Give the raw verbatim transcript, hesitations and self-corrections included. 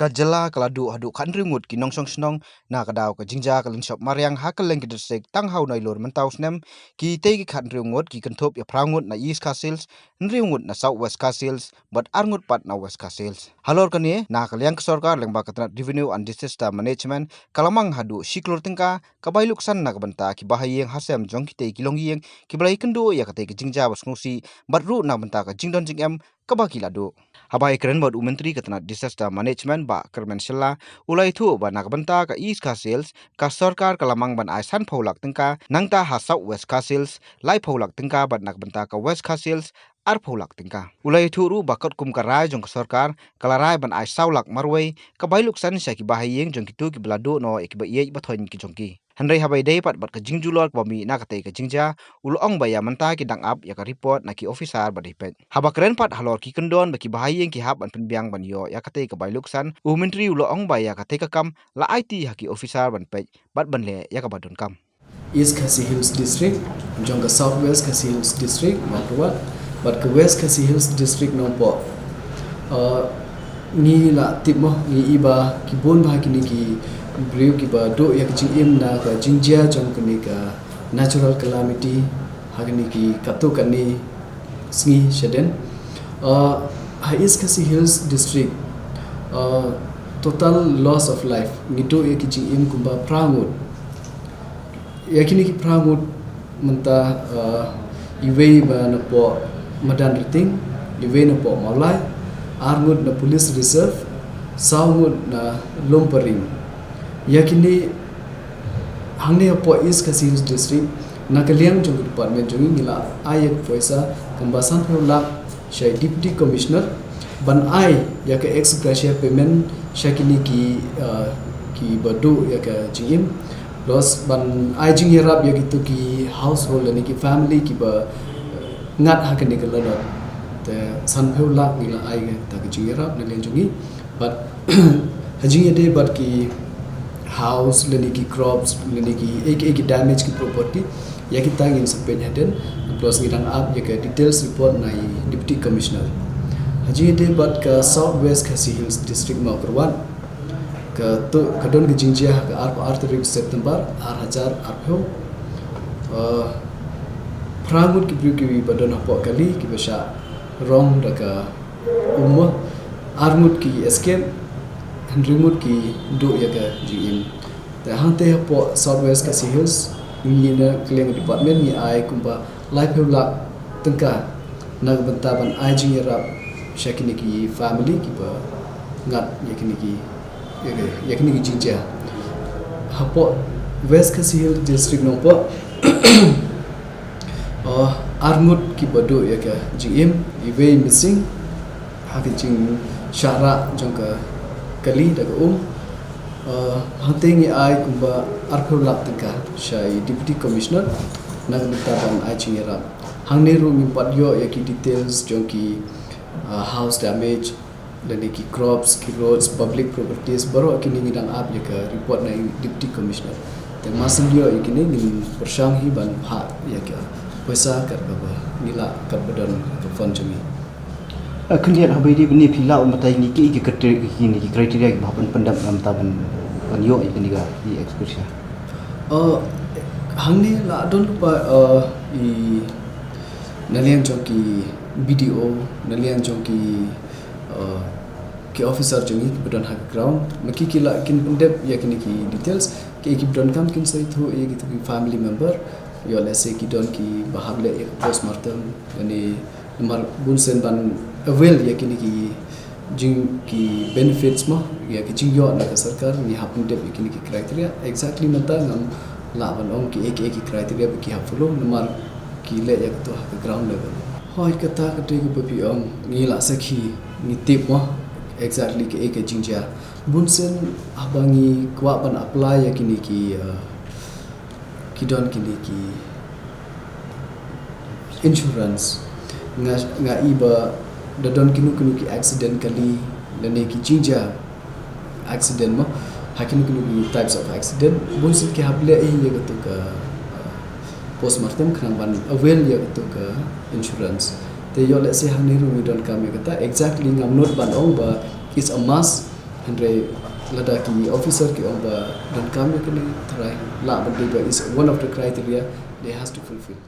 Ka jylla ka la duh haduh khathynriew ngut ki nongshong shnong na ka daw ka jingjia ka lyngshop mariang ha kylleng ki district tang ha u Nailur mynta u snem. Kitei ki khathynriew ngut ki kynthup ïa phra ngut na East Khasi Hills, hynriew ngut na South West Khasi Hills bad ar ngut pat na West Khasi Hills. Halor kane, na ka liang ka sorkar lyngba ka tnat Revenue and Disaster Management ka la mang haduh shi klur tyngka ka bai luksan na ka bynta ki bahaïing hasem jong kitei ki longïing kiba la ïakynduh ïa katei ka jingjia ba sngewsih bad ruh na ka bynta ka jingdon jingem kaba ki la duh. Haba ïakren bad u Myntri ka tnat Disaster Management, Bah Kyrmen Shylla, u la ïathuh ba na ka bynta ka East Khasi Hills ka sorkar ka la mang ban ai sanphew lak tyngka, nangta ha South West Khasi Hills laiphew lak tyngka bad na ka bynta ka West Khasi Hills arphew lak tyngka. U la ïathuh ruh ba katkum ka rai jong ka sorkar ka la rai ban ai saw lak marwei ka bai luksan sha ki bahaïing jong kito kiba la duh noh ïa kiba ïeit ba thoiñ ki jong ki. Hynrei haba ïadei pat bad ka jingjulor kaba mih na katei ka jingjia, u la ong ba ïa mynta ki dang ap ïa ka report na ki officer ba dei peit. Haba kren pat halor ki kyndon ba ki bahaïing ki hap ban pynbiang ban ïoh ïa katei ka bai luksan, u Myntri u la ong ba ïa katei ka kam la aiti ha ki officer ban peit bad ban leh ïa kaba donkam. East Khasi Hills District, jong ka South West Khasi Hills District, Mawkyrwat, bad ka West Khasi Hills District Nongpoh. Uh, ngi la tip mo, ngi i ba ki bun ba ha kine ki briew kiba duh ïa ka jingim na ka jingjia jong kane ka natural calamity ha kine ki katto katne sngi shadien. Uh, ha East Khasi Hills District, uh, total loss of life, ngi duh ïa ki jingim kumba phra ngut. Ïa kine ki phra ngut mynta, uh, iwei ba napoh Madan Riting, iwei napoh Mawlai, ar ngut na Police Reserve, saw ngut na Lumparing. Ïa kine hangne hapoh East Khasi Hills District, na ka liang jong ka department jong ngi, ngi la ai ïa ka poisa kumba sanphew lak sha i Deputy Commissioner ban ai ïa ka ex gratia payment sha kine ki, uh, kiba duh ïa ka jingim. Plus ban ai jingïarap ïa kito ki household lane ki family kiba ngat ha kane ka lanot. Te sanphew lak ngi la ai ïa kata ka jingïarap na liang jong ngi. Bad ha jingïadei bad ki house lane ki crops lane ki ei ei ki damage ki property, ïa kita ngin sa peit hadien. Plus ngi dang ap ïa ka details report na i Deputy Commissioner. Ha jingïadei bad ka South West Khasi Hills District Mawkyrwat, ka tu ka don ka jingjia ha ka arphew ar tarik September ar hajar arphew. Uh, phra ngut ki briew kiba don hapoh kali kiba shah rong da ka um, ar ngut ki escape, hynriew ngut ki duh ïa ka jingim. Te hangtei hapoh South West Khasi Hills, ngi na ka liang department ngi ai kumba laiphew lak tyngka na ka bynta ban ai jingïarap sha kine ki family kiba ngat ïa kine ki, ïa ki, ïa kine ki jingjia. Hapoh West Khasi Hills District Nongpoh, uh, ar ngut kiba duh ïa ka jingim, iwei missing ha ka jingshah rah jong ka kali da ka um. Uh, hangtei ngi ai kumba arphew lak tyngka sha i Deputy Commissioner na ka bynta ban ai jingïarap. Hangne ruh ngim pat ïoh ïa ki details jong ki, uh, house damage lane ki crops, ki roads, public properties, baroh kine ngi dang ap ïa ka report na i Deputy Commissioner. Te mar shu ïoh ïa kine ngin pyrshang hi ban phah ïa ka poisa kat kaba ngi lah, kat ba don ka fund jong ngi. Ah, khyndiat, haba ïadei bad kine phi lah ban batai ïa ngi ki, ki criteria, ki, ki criteria kiba hap ban pyndep na ka bynta ban, ban ïoh ïa kane ka, i ex gratia? Ah, hangne la don lypa, ah, i na liang jong ki B D O, na liang jong ki, ah, ki officer jong ngi kiba don ha ka ground. Ma ki, ki lah kin pyndep ïa kine ki details, ki, kiba donkam kin sa ïathuh ïa kito ki family member. Ïoh lehse ki don kiba hap leh ïa ka postmortem, lane namar bun sien ban avail ïa kine ki jing, ki benefits mo, ïa ki jingïoh na ka sorkar, ngi hap pyndep ïa kine ki criteria. Exactly mynta ngam lah ban ong kiei kiei ki criteria ba ki hap follow, namar ki leh ïa kato ha ka ground level. Hooid, kata ka dei kaba phi ong, ngi lah sakhi, ngi tip mo exactly kiei ka jingjia. Bun sien haba ngi kwah ban apply ïa kine ki, uh, ki don kine ki insurance, nga, nga i ba da don kino kino ki accident kali lane ki jingjia accident mo, ha kino kino ki types of accident, bun sien ki hap leh hi ïa kato ka, uh, postmortem khnang ban avail ïa kato ka insurance. Te ïoh lehse hangne ruh ngi donkam ïa kata, exactly ngam nud ban ong ba it's a must. Hynrei lada ki officer ki ong ba donkam ïa kane, trai lah ban dei ba is one of the criteria they has to fulfill.